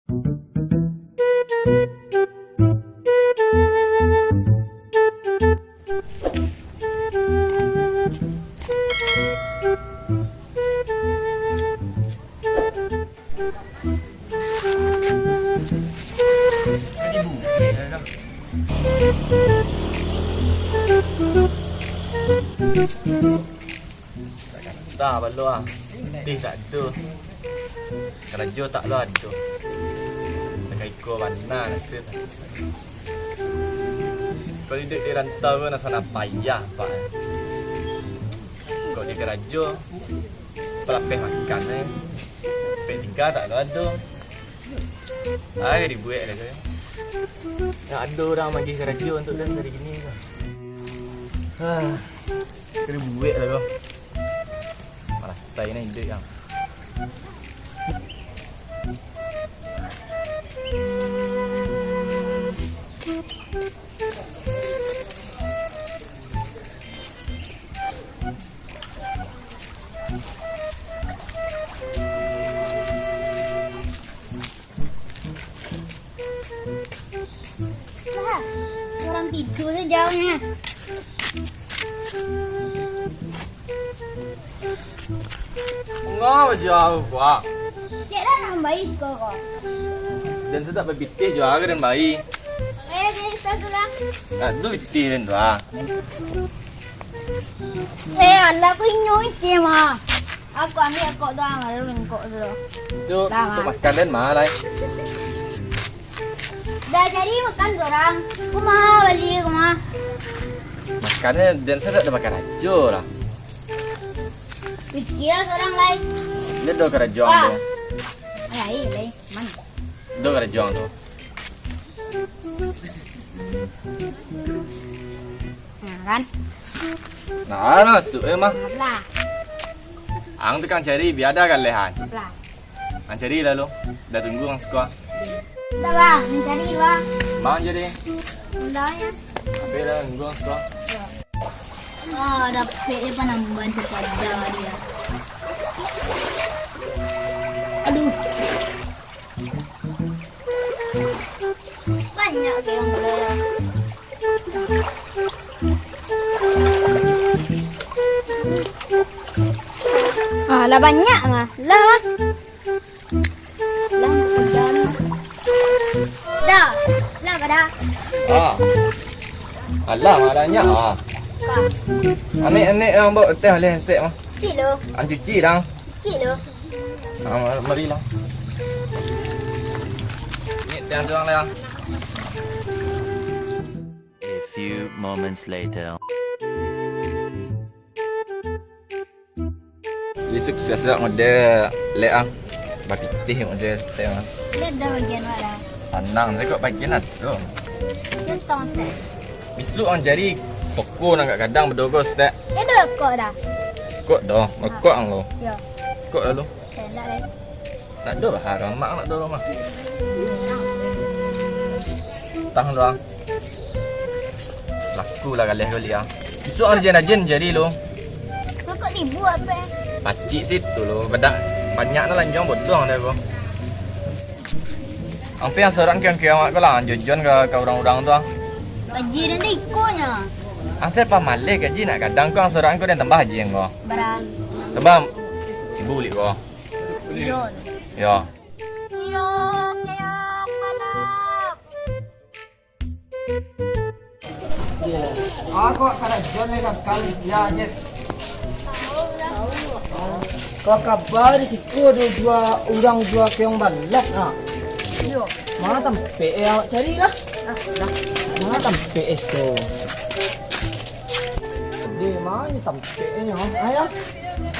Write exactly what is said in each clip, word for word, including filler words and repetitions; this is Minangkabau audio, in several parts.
Tak kasa balo ah. Pitih tak ado. Karajo tak lo ado. Takaiko bana nasib. Kalau iduik di rantau ko nan sanang payah, Pak. Kok di karajo, palapeh makan, eh. Pek tingga tak lo ado. Ai, ribuik lah ko. Ndak ado urang magih karajo untuak den dari kini ko. Ah, ribuik lah ko. Marasai nah iduik ang. Lah, urang tidur se jauahnyo. Ngau jauah, Pak. Cek lah nak bai siko ko. Den sudah bapitih jo aga den bai. Eh, den sudah tu lah. Nak duitih den tu ah. Eh, alah, ko inyo itih mah. Aku ambiak kok tu ah, malu kok tu. Tu, Dah, tu Mak. Makan den mah lai. Dah jadi makan tu urang. Kumaha bali kumaha. Makan ni den sudah ada makan ajo lah. Pikir lah seorang lai. Dia dah karajo Wah. tu. Lai, lai. Mantap. Dah karajo tu. Nah, kan? Nah, masuk eh mah. Lah. Ang tukang cari biar ada kalehan. Lah. Ang cari lah lo. Dah tunggu ang suka. Dah, Bang. Ang cari, Bang. Bang jadi. Undangnya. Habis dah tunggu ang suka. Ah, dapek dia panambahan kepada dia. Aduh. Banyak ke yang boleh. Ah, lah banyak mah. Lah mah. Lah, udah ni. Dah. Lah, pada. Ah. Alah, malahnya. Ah. Kak. Anek-anek yang bawa teh oleh handset mah. Cik lo. Ancuci dah. Cik lo. Ah, mar- marilah. Ni teh tuang lah. A few moments later. Jadi sukses lah model lek ah. Bapitih model teh ah. Dia ada bagian mana? Tanang, saya kok bagian ado. Contoh, Ustaz. Bisuak ang cari toko nan kat gadang badogo, Ustaz. Dia ada rokok dah. Rokok dah, rokok ang lo. Ya. Rokok lalu. Saya nak deh. Tak ada lah, ramak nak ada rumah. Tang doang. Laku lah galeh kau liang. Bisuak rajin-rajin cari lo. Rokok ibu apa? Pacik situ lo. Banyak, banyak nak lanjuang bodong deh ko. Ampe yang sorak kiang-kiang awak ko lah, jojon ka, ka urang-urang tu ah. Gaji dan ikonyo. Asal pamaleh gaji nak gadang ko, ang sorak ko dan tambah gaji ko. Bara? Tambah sibu bulik ko. Jon. Yo. Yo, kiang balap. Aku kada jual ni kakal ya je. Kau kabar di siku ada dua orang dua keong balap nak. Yo. Mana tampek eh awak cari lah. Ah, dah. Mana tampek eh tu. Di mana tampek eh nyo? Ayah.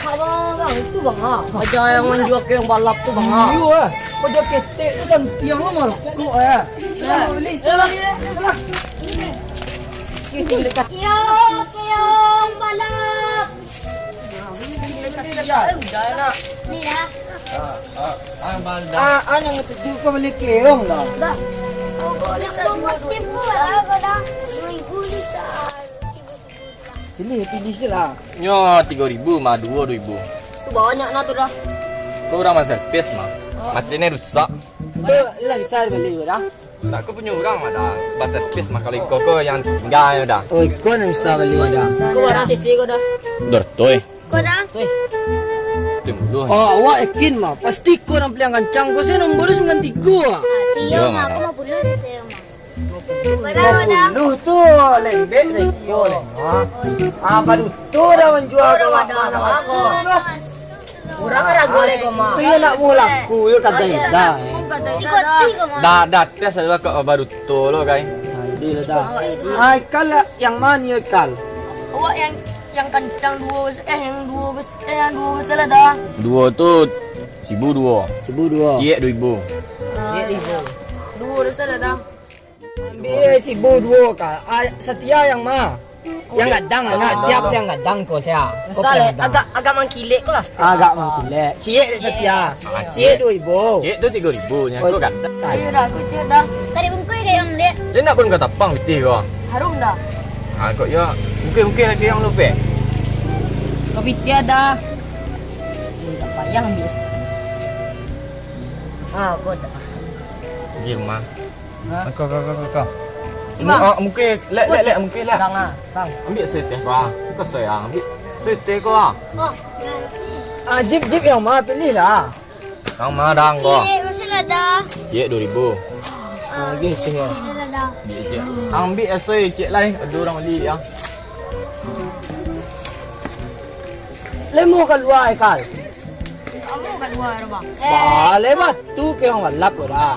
Abang, bang, itu bang ah. Aja yang manjual keong balap tu bang ah. Iyo ah. Kau jual ketek tu santiang lo marokok eh. Nah, beli setelah. Iyo, keong balap. Ni lah. Ah, ah, ah, bang, dah. Ah, ah, yang ketujuh kau beli keong dah. Dah. Kau boleh buat tipu lah, kau dah. Dua ribu ni tak. Pilih, pilih je lah. Nyo tigo ribu mah, duo duo ribu. Tu banyak nah tu dah. Kau urang masterpiece mah. Oh. Masin ni rusak. Tu lah bisa bali ko Da. Nak ko punyo urang mah Da. Baservis mah kalau iko ko yang tingga Da. Oh, iko nan bisa bali Da. Ko barang sisi ko Da. Dortoi. Ko Da. Tuih. Tuih mulu. Oh, awak yakin mah? Pasti ko nan paliang kancang ko, se nombor sambilan tigo ah. Iyo mah, aku limo puluah se mah. Limo puluah tu lembek reko leh. Ah, baduto Da manjua ko awak mah. Urang kan ragu leh ko mah. Iyo nak mulaku yo kadai Da. Da, Da tes ado kok baduto lo kai. Jadi Da. Ai kal yang mano kal? Awak yang Yang kancang duo, eh, yang duo bes-, eh, yang duo besar lah Da. Duo tu sibu duo. Sibu duo. Ciek duo ribu. Ciek duo ribu. Duo besar lah Da. Ambiak sibu duo ka. Ah, Setia yang ma. Yang gadang, yang gadang ko sia. Ko agak, agak mangkilek ko lah. Agak mangkilek. Ciek dek Setia. Ciek duo ribu. Ciek tu tigo ribu nyo ko kan. Ayo Da, aku ciek Da. Tadi bungkuih ka yang dek. Dia nak pun kau tapang pitih kau. Harum Da. Ah, kok yo, mungkin-mungkin lagi yang lupa. Kopi tia Da. Eh, tak payah ambil. Ah, kau Da. Game mah. Hah? Kau, kau, kau, kau, kau. Sima. Ah, mungkin, lek, lek, lek, mungkin lek. Bang, ah, bang. Ambil sete kau ah. Kau sayang, ambil sete kau ah. Oh. Ah, jip, jip yang mana pilih lah. Yang ma Da ko? Ciek, masih lah Da. Ciek duo ribu. Ah, lagi ciek. Masih lah Da. Ambiak ciek. Ambiak asai ciek lai, ado urang bali yo. Lemo kalua, Kal. Lemo kalua, Bang. Baleh batu ke urang balap ko Da.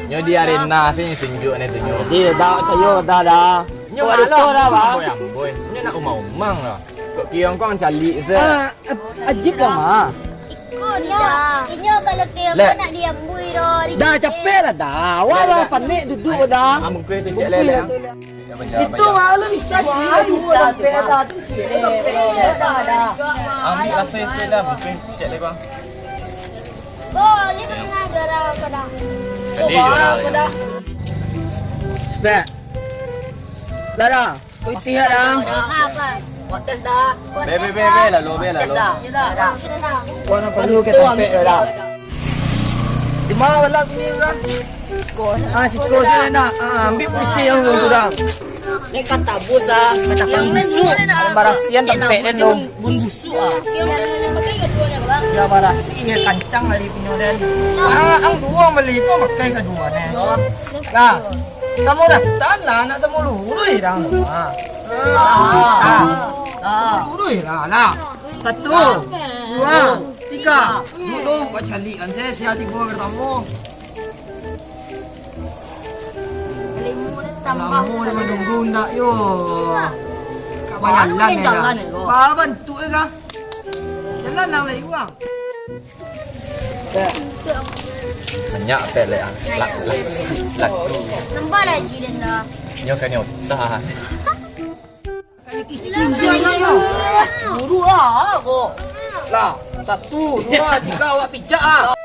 Nyo di arena se nyo tunjuak ne tu nyo. Jadi Da, cayo Da, Da. Nyo malah Da, Bang. Amboi, amboi. Nyo nak umang-umang lah. Kok kiong kong calik se. Ah, Ajib lah, Ma. Iko nyo, inyo kalau kiong kong nak diambuih doh. Dah, capek lah, dah. Awak lah panek duduk dah. Amuk ke tu cek lele. Itu mah lu bisa cik, dua sampai dah tu cik. Ambil rasa itu dah, mungkin cek lele bang. Bo, ni pernah juara apa dah? Tadi juara. Spek. Lara. Kuiti dah. Apa? Buat tes dah. Be, be, be, be, lalu, be, lalu. Tes dah. Tes dah. Warna perlu kita tampek dah. Di mana balap ni kan? Ah, siko sini nak. Ah, ambil puisi yang tu dah. Ni kata bos ah, kata bang busuk. Barasian tampek dia dong. Bun busuk ah. Dia barasi dia kancang hari punya dan. Ah, ang dua beli tu pakai kedua ni. Nah. Samo datang lah, nak temu lurui dah. Ha. Ha. Ha. Lurui lah, lah. Satu, dua, tiga. Duduk, buat calikan saya, sia tigo pertama. Lamo dia menunggu ndak yo. Bayalan ni lah. Babantuk ke kah? Jalan lah, Mak Iwang. Banyak pek lek ah. Lak, lak, lak. Nampak lah jiran dah. Nyo kan nyo utah. Buru lah kok. Lah, satu, dua, tiga, awak pijak ah.